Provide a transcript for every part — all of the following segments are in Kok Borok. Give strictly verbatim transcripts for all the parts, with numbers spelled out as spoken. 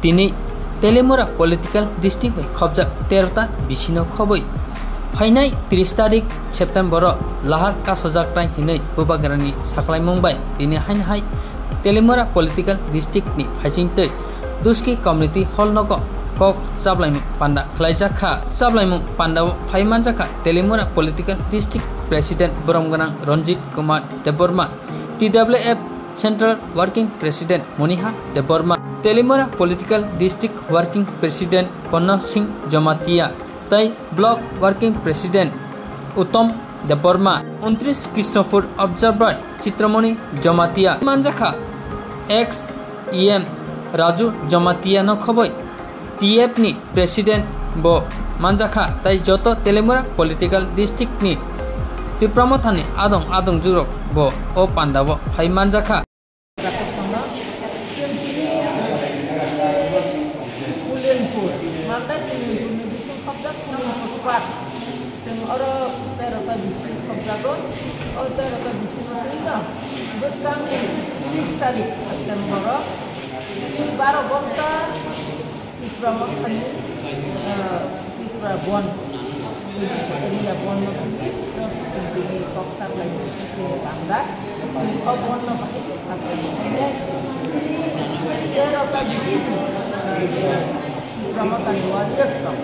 Tini Telimura Political District bai khobjak tero ta bisino khobwi phainai tris tarik September o lahar kasojaknai hinwi bubagrani saklaimung bai tini haino hai Telimura Political District ni phaisingtwi Duski Community Hall nogo kok chaplaimung panda khlaijak kha. Chaplaimung pandao phai manjak kha Telimura Political District President Borom Gwnang Ranjit Kumar Debbarma, T W F Central Working President Moniha Debbarma, Telimura Political District Working President Konno Singh Jamatia, tei Block Working President Uttom Debbarma, untris Krishnapur Observer Chitramoni Jamatia, manjakha ex E M Raju Jamatia no khoboi T F ni President bo manjakha, tei joto Telimura Political District ni Tipra Mothani adong adong jurok bo o pandao phai manjakha. Ulenpur, Malda Ulenpur ni bising khobjak Ulenpur Park. Chwng oro tero ta bising khobjago. O tero ta bising no twi no bwskang tris tarik September o baro ghonta Tipra Mothani, ah, Tipra Bon, area Bon no twi, twi kok saklai twi bangda. O Bon no bahai khe saklai twi. Chini tero ta bising, ah, Tipra Mothani warriors rok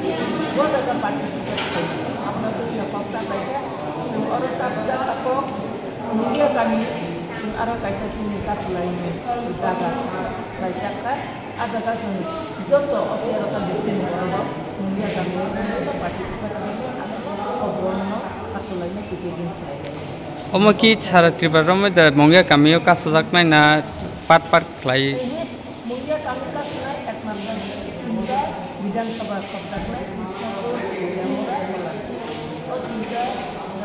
bo jaga participate khai. Abono twi no kok saklai khe, chwng oro chapjak kha kok Mungia kami, chwng aro kaisa chini kasulai ni jaga khlaijak kha. A jaga chwng joto o tero ta bising borok rok Mungia kami o participate khaijak, abo o Bon no kasulai no picketing khlai lai. Omo ki sara Tripura romwi da Mungia kami o kasajaknai na part part khlai? Ehe, Mungia kami kasunai ekmatro Mungia Bidhan Sabha khobjaknai Krishnapur, Yamura, Kolati. O Mungia,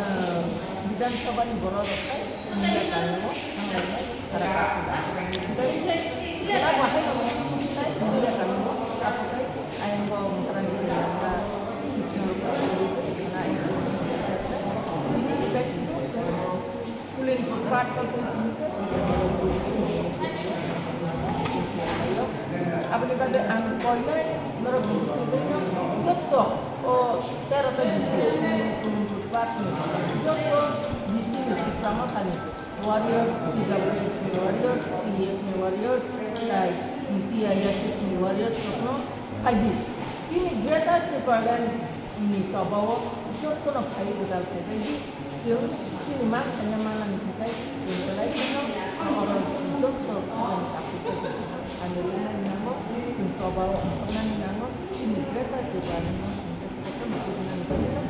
eh, Bidhan Sabha ni borok rok khai Mungia kami o thanglainai khara kasunai. Tei jela bahai rok khai Mungia kami o abo khai ayang bo Maharaj Yamura Krishnapur, Kolati, ayang bo Bini ni kaisa Ulenpur Park o twi simi se. Aboni bagwi ang koinai norok ni bisingtwi no joto o tero ta bising Ulenpur Park ni joto bising ni Tipra Mothani warriors, T W F ni warriors, T F ni warriors, tai T I S F ni warriors rokno phaidi. Chini Greater Tipraland ni chobao jotono phai gwdal khlaibaidi. Chwng chini ma khaina manani hinkhe chwng belai kheno oro joto khorang takhuk khe ani rwmani nango, chwng chobao ongkhornani nango, chini Greater Tipraland no chwng khe jotono kujinani bagwino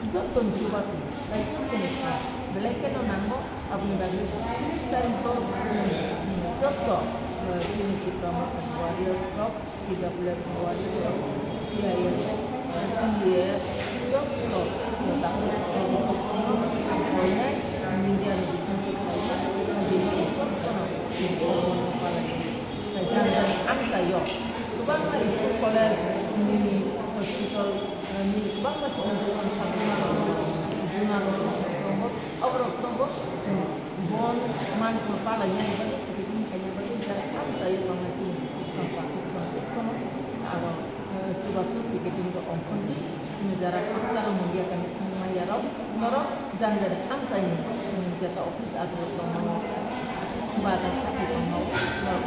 jotoni chubachu tei jotoni kha belai kheno nango. Aboni bagwi this time to chwng joto, eh, chini Tipra Mothani warriors rok T W F warriors rok, T I S F, T A, joto, media ni bisingtwi khlaina, jotono palai. Jani jani amchaio kwbangma school, college, nini hospital, nini kwbangma chikon chikon satima rok, juna rok tongo, aborok tongo. Bon manthor palaina bagwi, picketing khaina bagwi, jara amchaio tongnai chini khukchangsa, khukchang, khukchang, aro, eh, chubachu picketing rok ongkhordi, chini jara khakcharo Mungia kami thangmaya rok, norok jani jani amchaini, chini jeta office adirok tongmao, bazar hati tongmao, norok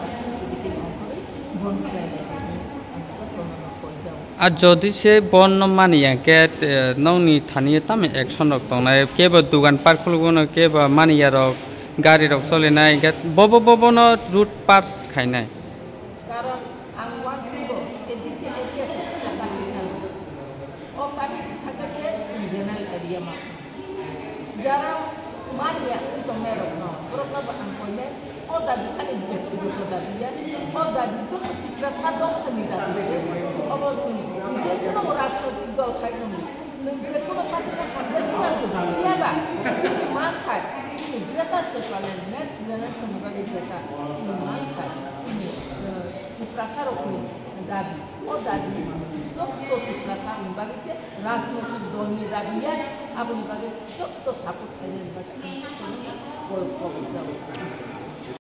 picketing ongkhorwi bon khlai lai khaidi, ang jotono no koi jao. A jodi se bon no mani ya khe, eh, nokni thani tamo action rok tongnai, kebo dugan park khulugwno, kebo mani ya rok, gari rok solinai, hinkhe bobo bobo no route pass khainai. Karon ang uansukgo, A D C area se kha kami thang. O kami thangkhe se general area ma. Jara mani ya wngwi tongnai rokno, borokno bo ang koinai, o dabi ani byaktigoto dabi ya, o dabi joto Tiprasa dopha ni dabi ya. Obo chwng je kuno rajnoitik dol khai tongo, nwng je kuno party no hamjagwi mantong phiya ba, chini manthai, chini Greater Tipraland next generation ni bagwi jeta chini manthai, chini, eh, Tiprasa rokni dabi, o dabi joto Tiprasa ni bagwi se rajnoitik dol ni dabi ya, aboni bagwi joto support khainani bagwi ang jotono koi kok jago.